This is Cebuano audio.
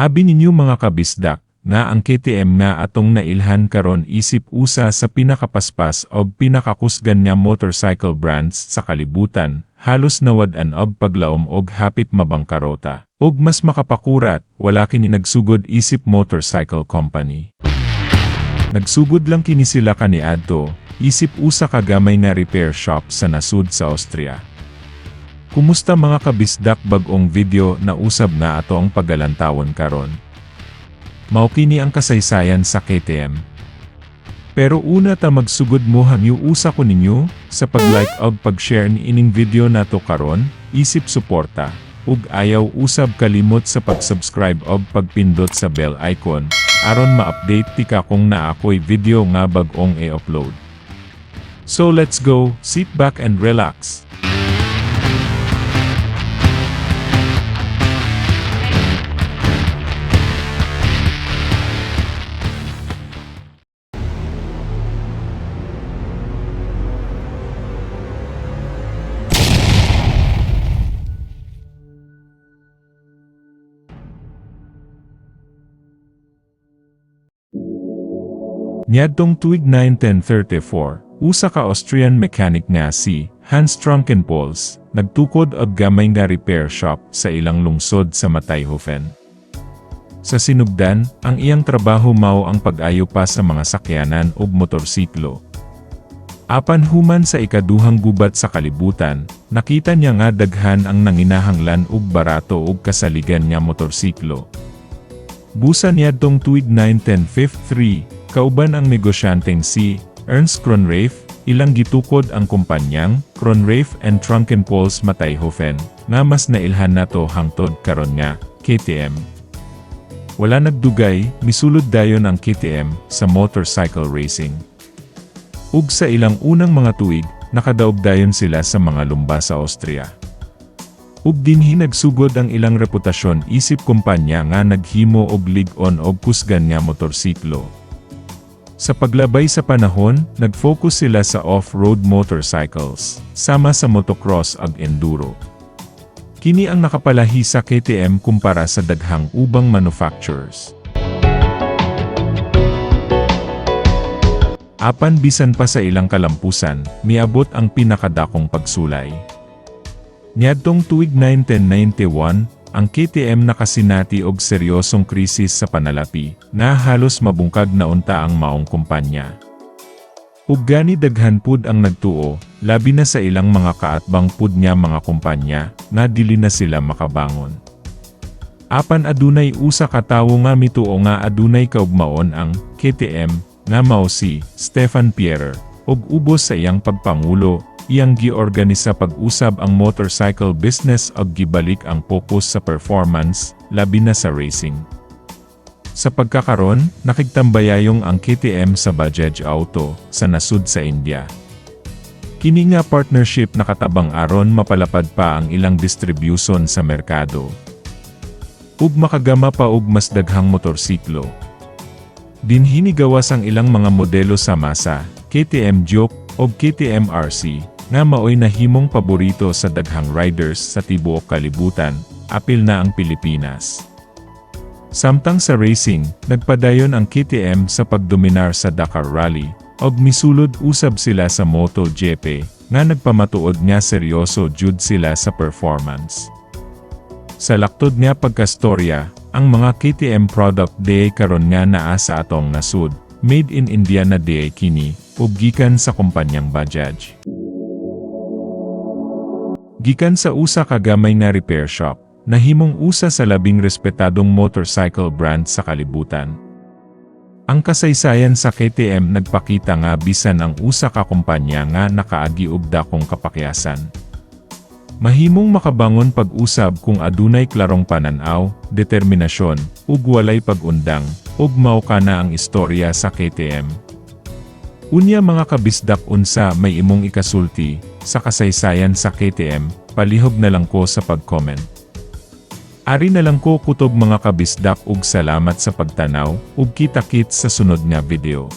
Abi ninyo, mga kabisdak, nga ang KTM nga atong nailhan karon isip usa sa pinakapaspas og pinakakusgan nga motorcycle brands sa kalibutan, halos nawad-an og paglaom og hapit mabangkarota. Og mas makapakurat, wala kini nagsugod isip motorcycle company. Nagsugod lang kini sila kaniadto, isip usa ka gamay nga repair shop sa nasud sa Austria. Kumusta, mga kabisdak? Bag-ong video na usab nga ato ang pagalantawon karon. Mao kini ang kasaysayan sa KTM. Pero una ta magsugod, mo hangyo usa ko ninyo sa pag-like ug pag-share ni ining video nato karon, isip suporta, ug ayaw usab kalimot sa pag-subscribe ug pagpindot sa bell icon aron ma-update tika kung naa ko'y video nga bag-ong i-upload. So let's go, sit back and relax. Niadtong tuig 1934, usa ka Austrian mechanic nga si Hans Trunkenpolz nagtukod og gamay nga repair shop sa ilang lungsod sa Mattighofen. Sa sinugdan, ang iyang trabaho mao ang pag-ayo pa sa mga sakyanan ug motorsiklo. Apan human sa ikaduhang gubat sa kalibutan, nakita niya nga daghan ang nanginahanglan og barato ug kasaligan nga motorsiklo. Busa niadtong tuig 1953, kauban ang negosyanteng si Ernst Kronreif, ilang gitukod ang kumpanyang Kronreif and Trunkenpolz Mattighofen, nga mas nailhan nato hangtod karon nga KTM. Wala nagdugay, misulod dayon ang KTM sa motorcycle racing. Ug sa ilang unang mga tuig, nakadaog dayon sila sa mga lumba sa Austria. Ug dinhi nagsugod ang ilang reputasyon isip kumpanya nga naghimo og lig-on og kusgan nga motorsiklo. Sa paglabay sa panahon, nag-focus sila sa off-road motorcycles, sama sa motocross ug enduro. Kini ang nakapalahi sa KTM kumpara sa daghang ubang manufacturers. Apan bisan pa sa ilang kalampusan, miabot ang pinakadakong pagsulay. Niadtong tuig 1991, ang KTM nakasinati og seryosong krisis sa panalapi, na halos mabungkag na unta ang maong kumpanya. Ug gani daghan pud ang nagtuo, labi na sa ilang mga kaatbang pud nga mga kumpanya, nga dili na sila makabangon. Apan adunay usa ka tawo nga mituo nga adunay kaugmaon ang KTM, nga mao si Stefan Pierer, ug ubos sa iyang pagpangulo, iyang giorganisa pag-usab ang motorcycle business ug gibalik ang focus sa performance, labi na sa racing. Sa pagkakaron, nakigtambayayong ang KTM sa Bajaj Auto sa nasud sa India. Kini nga partnership nakatabang aron mapalapad pa ang ilang distribution sa merkado ug makagama pa og mas daghang motorsiklo. Dinhi nigawas ang ilang mga modelo sama sa KTM Duke ug KTM RC, nga maoy nahimong paborito sa daghang riders sa tibuok kalibutan, apil na ang Pilipinas. Samtang sa racing, nagpadayon ang KTM sa pagdominar sa Dakar Rally, ug misulod usab sila sa MotoGP, nga nagpamatuod nga seryoso jud sila sa performance. Sa laktod nga pagkastorya, ang mga KTM product diay karon nga naa sa atong nasud, made in India na diay kini, ug gikan sa kumpanyang Bajaj. Gikan sa usa ka gamay nga repair shop, nahimong usa sa labing respetadong motorcycle brand sa kalibutan. Ang kasaysayan sa KTM nagpakita nga bisan ang usa ka kumpanya nga nakaagi og dakong kapakyasan, mahimong makabangon pag-usab kung adunay klarong pananaw, determinasyon, ug walay pag-undang, ug mao kana ang istorya sa KTM. Unya, mga kabisdak, unsa may imong ikasulti sa kasaysayan sa KTM? Palihog na lang ko sa pag-comment. Ari na lang ko kutob, mga kabisdak, ug salamat sa pagtanaw, ug kita-kits sa sunod nga video.